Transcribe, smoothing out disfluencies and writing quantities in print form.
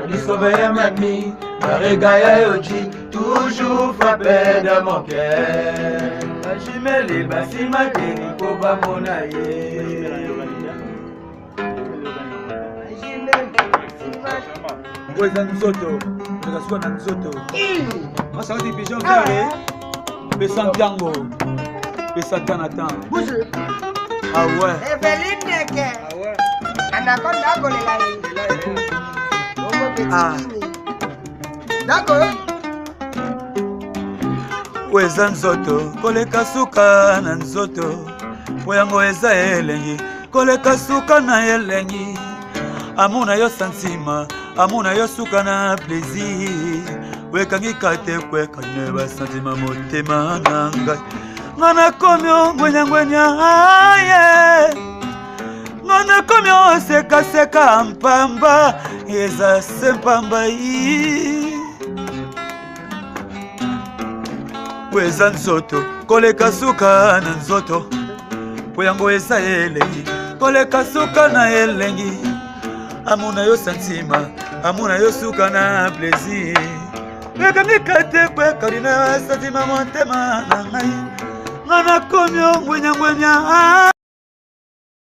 Discover mami, Regaya Yoji, toujours frappé dans mon cœur. Bajimele basima te po bamona ye. Ngo eza nzoto, eza suka na nzoto. Masaka pigeon vert, pesa ntango, pesa temps na temps. Ah ouais. Eveline Neke. Ah ouais. Anaconda akolela ye. Bongo petit Ah. Kini. Dako. Oyo eza nzoto koleka suka na nzoto, po yango eza elengi koleka suka na elengi. Amona yo santima, amona yo suka na plaisir. Wekangi kate kwekane basantima motema na ngai. Nga nakomi ongwenyangwenya aye, nga nakomi osekaseka mpamba, eza se mpamba yi. Po eza nzoto koleka suka na nzoto, po yango eza elengi koleka suka na elengi. Amona yo santima, amona yo suka na plaisir. Ekangi kate kwe karina santima motema na ngai, nga nakomi ongwenyangwenya.